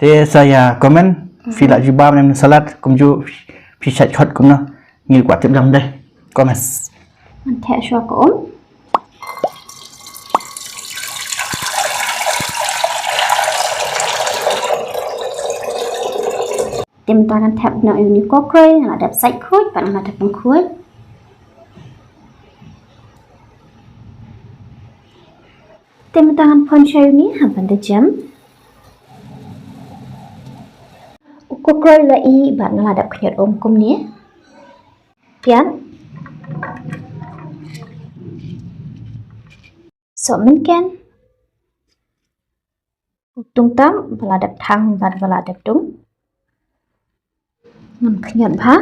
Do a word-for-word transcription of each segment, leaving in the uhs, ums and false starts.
Te sa ïa comment, phi la ju bam ne em salad, kumjuh phi shait khot kumno. Ngi kwah tip lang dei. Comment. Ngan theh shuwa ka um. Te mynta ngan thep noh ïa une u kokroi, nga la dep sait khuid, bad nga la dep pynkhuid. Te mynta ngan phong sha une, ha ban da jem. U kokroi la ih, bad nga la dep khñiot um kumne. Pian. Sohmynken. U tungtam, ba la dep thang, bad ba la dep dung. Ngan khñiot bha.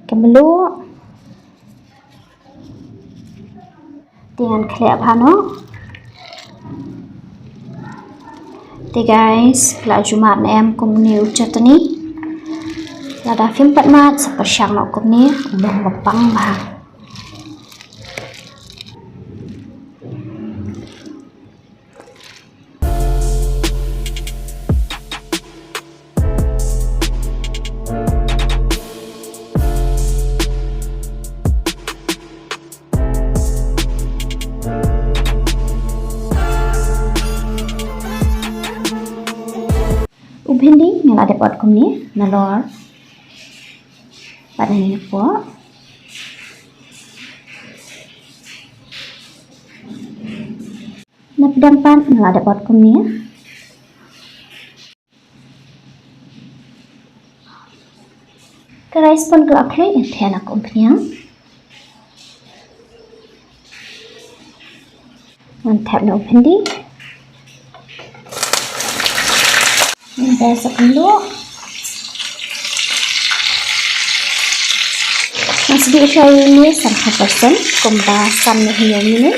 Ka mluh. Te ngan khleh bha noh. Te guys, la ju mad ne em kumne u chutney. Lada phim pat mad, sa pyrshang noh kumne, u long ba pang bha. U bhindi nga la dep ot kumne, nalor. Bad ngan ïa pok. Na pdeng pat nga la dep ot kumne. Ka rice pan ka la khluit, ngan theh noh ka umphniang. Ngan thep noh u bhindi. Ngan ber sa kumno. Ngan sdieh shuwa ïa une san percent, kumba san ne hynñiew minit.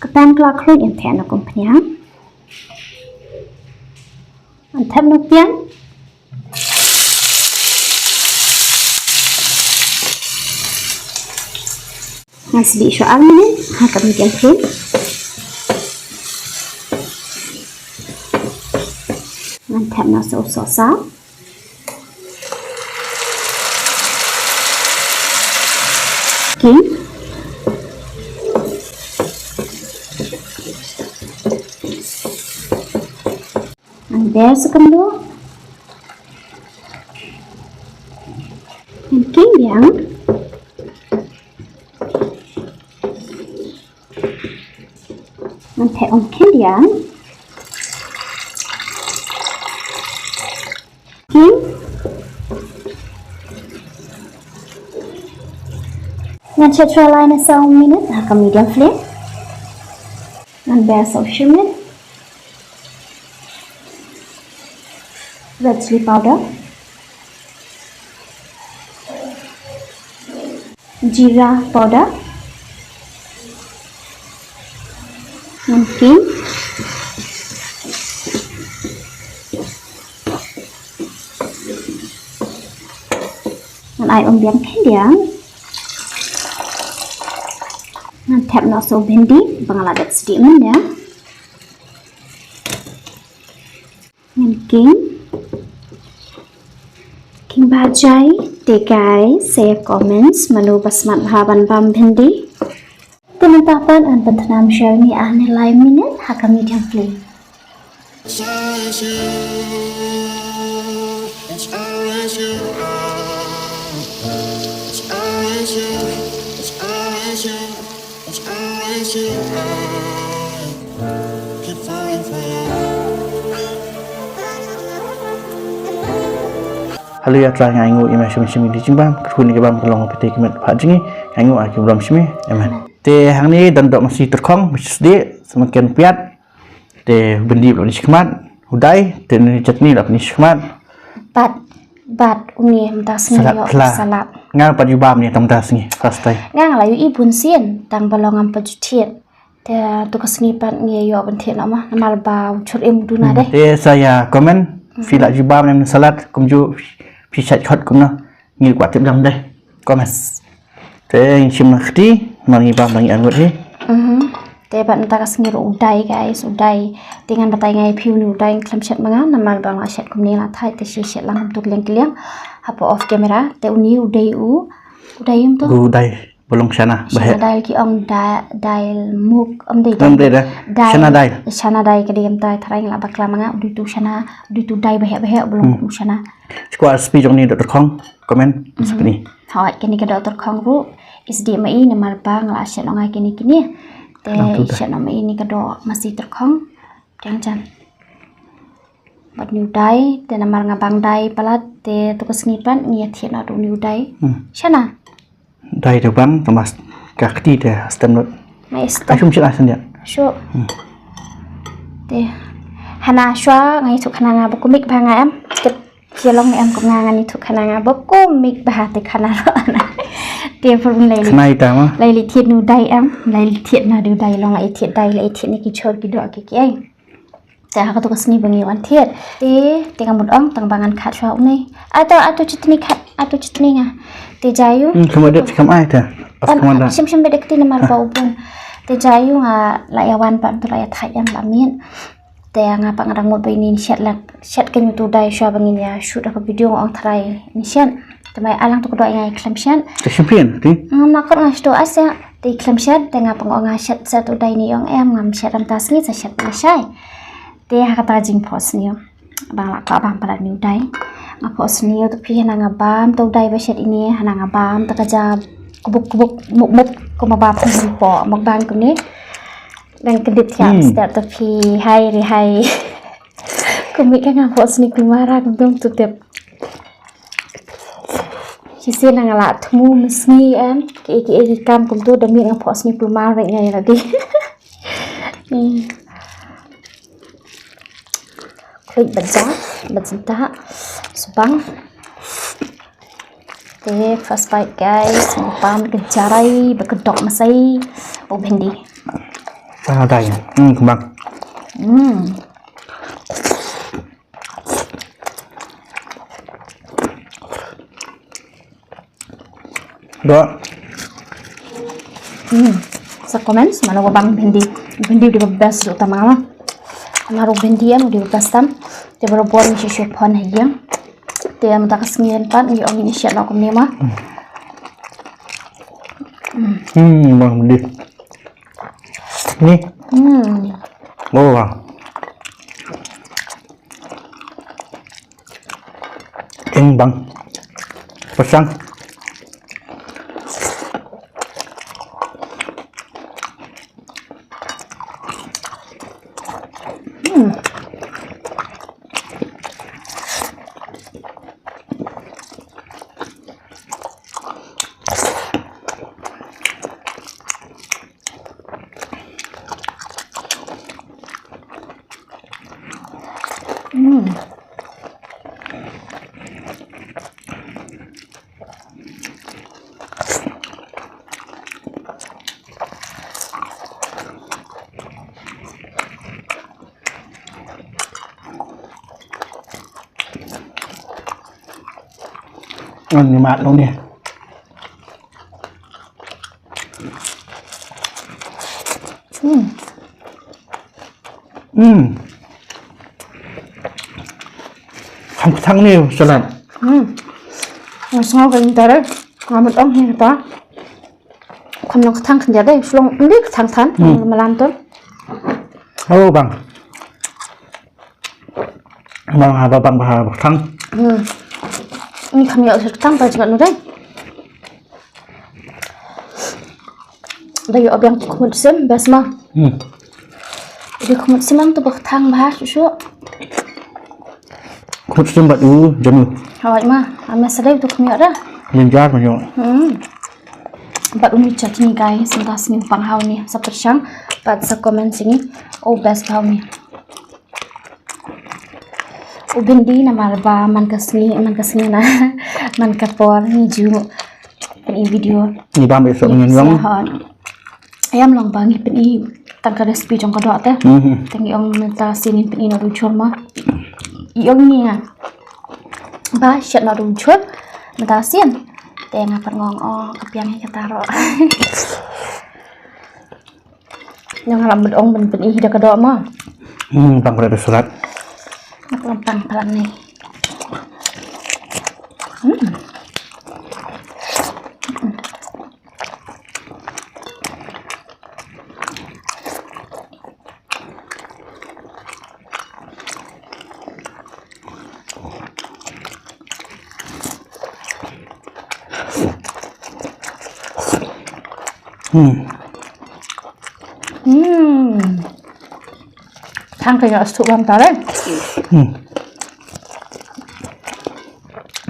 Ka pan ka la khluit, ngan theh noh ka umphniang. Ngan thep noh pian. Ngan sdieh shuwa ar minit ha ka medium flame. Ngan thep noh sa u sohsaw. King. Ngan ber sa kumno. Ngan king biang. Ngan theh um khyndiat. King. Ngan shet shuwa lai ne saw minit ha ka medium flame. Ngan ber sa u shyrmit. Red chilli powder. Jeera powder. Ngan king. Ngan ai um biang khyndiat. Ngan thep noh sa u bhindi ba nga la dep sdieh mynne. Ngan king. King ba jai, te guys, sa ïa comments, mano ba smat bha ban bam bhindi. Te mynta pat ngan pynthnam shuwa ïa une ar ne lai minit ha ka medium flame. Haleluya, Trai, nga ainguh ïa me shim shim ïa ki jingbam, ka khun ki bam ka long pyrthei ka met pha jong ngi, nga ainguh ïa ki burom shim. Amen. Te hangne don doh masi tyrkhong, masi sdieh, sa mynken piat. Te bhindi la pyni shakhmat, u dai, te une u chutney la pyni shakhmat. Pat. Bad une mynta sngi ïoh salad. Nga pat ju bam ne tang mynta sngi first time. Nga nga la ïohi bun sien tang ba long ngam pat ju thied. Te tu ka sngi pat ngi ïoh ban thied noh ma namar ba u chur im u duna dei. Te sa ïa comment phi la ju bam ne salad kumjuh phi shait khot kumno. Ngi kwah tip dang dei. Comment. Te ngi shim na kti ma ngi bam dang ngi an ngut hi. Te bad mynta ka sngi ruh u dai guys, u dai. Te ngan batai ngai phi une u dai ngi khlem shet ma nga namar ba nga shet kumne la thait te shi shet lang kumtu kliang kliang. Hapoh off camera te une u dai u u dai um to. U dai. Ba long shana ba heh. Shana dai ki ong da dai muk ong dai. Ong dai da. Shana dai. Shana dai ka dei ym tai tharai la bakla ma nga u dei tu shana u dei tu dai ba heh ba heh ba long u shana. Skwar spi jong ni dot khong comment spi ni. Hoi kini ka dot khong ruh is di ma i namar ba nga la shet ong ai kini kini. Te shet ong ma i ni ka dot masi ter khong. Jang jan. Bad ni u dai te namar nga bang dai palat te tu ka sngi pat ngi ïa thied noh tu ni u dai. Shana. Dai te bang temas ka kti te stem not. Mai stem. Ai shum shit ai sendiat. Shu. Te hana shwa ngai tu khana nga ba kumik ba nga em. Kit ki long em kum nga ngan tu khana nga ba kumik ba te khana lo na. Te pur lai li. Khana ita ma. Lai li thied nu dai em. Lai li thied na du dai long lai thied dai lai thied ni ki chor ki do ki ki ai. Te ha katu ka sngi ba ngi wan thied. Te te nga mut ong tang ba ngan khat shwa une. Ato ato chitni khat ato chitni nga. Te jayu. Hmm, kama dep kam ai te. As kama da. Shim shim bedek ti namar ba u bun. Te jayu nga la ïa wan pat tu la ïa thait ïa la miet. Te nga pat nga dang mut ba inin shet lak shet ka nyu tu dai shwa ba ngin ïa shoot ha ka video nga ong tharai in shet. Te mai alang tu ka doi ngai khlem shet. Te shim pin ti. Nga makot nga shto asa. Te khlem shet te nga pang ong nga shet shet u dai ni ong em ngam shet ram ta sngi sa shet na shai. Te ha kata jingphohsniew ba nga la kwah bam palat ni u dai. Nga phohsniew tu phi hana nga bam tu dai ba shet ini hana nga bam ta ka ja kubuk kubuk muk muk kuma ba phi po muk bam kuni. Dang kedit thiam step tu phi hai ri hai. Kumi ka nga phohsniew kumara kum tum tu tep. Shisien nga la thmu mesngi em ki ki ki kam kumtu da mi nga phohsniew plumar rek ngai la di. Klik baja bajinta subang. Te first bite guys, pam ke jarai ba kedok masai ba bhendi. Ah dai. Hmm kembang. Hmm. Dok. Hmm. Sa comments mano ba bang bhendi. Bhendi di ba best jota mama. Maro bhendi em di ba best tam. Te baro bor ni shishu pon hayang. Te mata ka sngi ren pat ngi ong ni shet lo kumne ma. Hmm, bang bhendi. Ni. Hmm. Oh bang. Eng bang. Pasang. Hmm. Ngan ngi mat nong ni. Hmm. Hmm. Kham kthang ni salad. Hmm. Ngan sngaw ka intare. Ngan mut ong hi ta. Kham nang kthang khyndiat dei. Shlong ni kthang than. Hmm. Malam tu. Oh bang. Bang ha ba bang ba ha ba kthang. Hmm. Ni kham ïoh kthang ba jngat nu dei. Da ïoh biang tu khmut sim best ma. Hmm. Di khmut sim ang tu ba kthang ba shu shu. Khmut sim bad u janu. Hawai ma, ame sadai tu khmut da. Yin jar ma ïoh. Hmm. Bad uni chutney guys, mynta sngi pang haw ni sa pyrshang bad sa comment sini. Oh best haw ni. U bindi namar ba man ka sngi, man ka sngi na, man ka por ngi ju pyni video. Ngi bam biang shuh ngi ïam long. Ïam long ba ngi pyni tang ka recipe jong ka doh te. Mhm. Te ngi ong mynta sien ngin pyni noh da u jhur mo. Ngi ong ngi nga ba shet noh da u jhur mynta sien. Te nga pat nga ong, oh, ka biang hi kata ruh. Nga la mut ong ban pyni hi da ka doh mo. Hmm, pang khublei da salad. Nga pang pang palat ni. Hmm. Hmm. Hmm. Tang ka ïa stu bam tare. Hmm.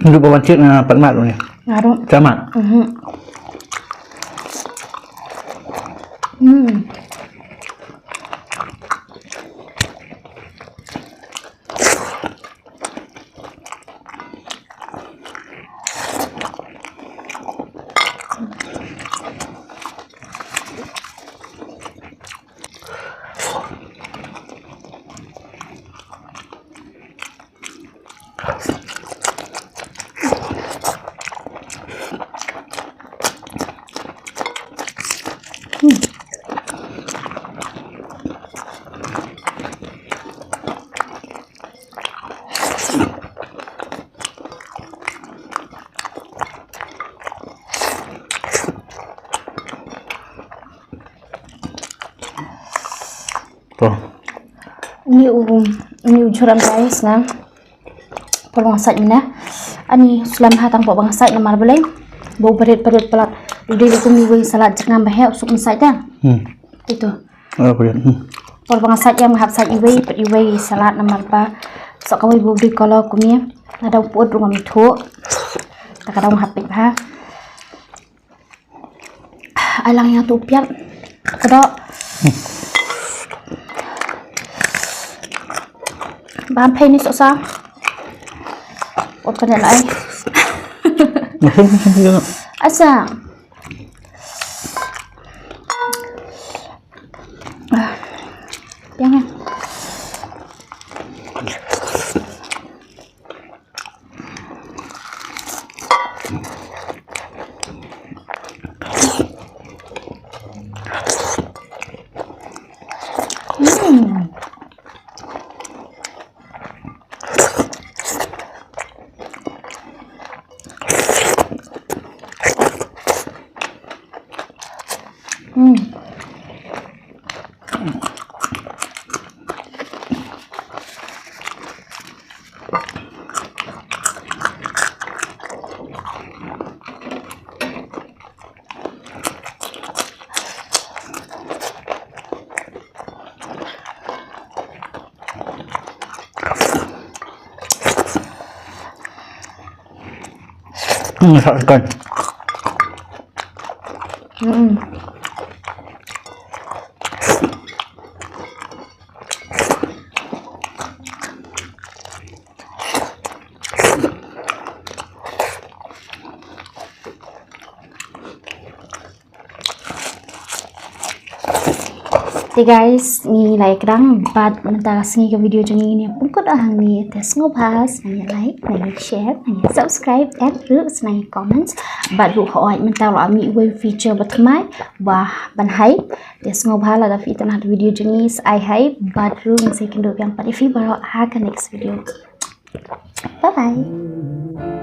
Ndu ba wan chik na pat mat ni. Ngaru. Chamat. Mhm. Hmm. To. Ni u, ni u jhur am guys nga. Por ba nga sait mynne. Ani slem ha tang por ba nga sait namar balei. Ba u barit barit palat. U dei rukom iwei salad jyrngam ba heh u suk mynne sait ta. Hmm. Itu. Oh, barit. Hmm. Por ba nga sait ïa nga hap sait iwei pat iwei salad namar ba. Sok kawei ba u dei color kumne. Nga dang put ruh ngam ithuh. Ta ka dang hap peit bha. Ai lang ïa tu piat. Ka doh. Bam phei ni sosa. Ot ka ne lai. Asa. Piang ya. Hmm, sa sekali. Hmm. Te guys, ngi la ïa kdang bad mynta ka sngi ka video jong ngi ngi pynkhot hangne te sngewbha sngewbha like, sngewbha share, sngewbha subscribe and ruh sngewbha comment bad ruh hoi mynta la mih wei feature ba thymmai ba ban hai te sngewbha lada phi tang ha video jong ngi sa ai hai bad ruh ngi sa ïakynduh biang pat ïa phi baroh ha ka next video. Bye bye.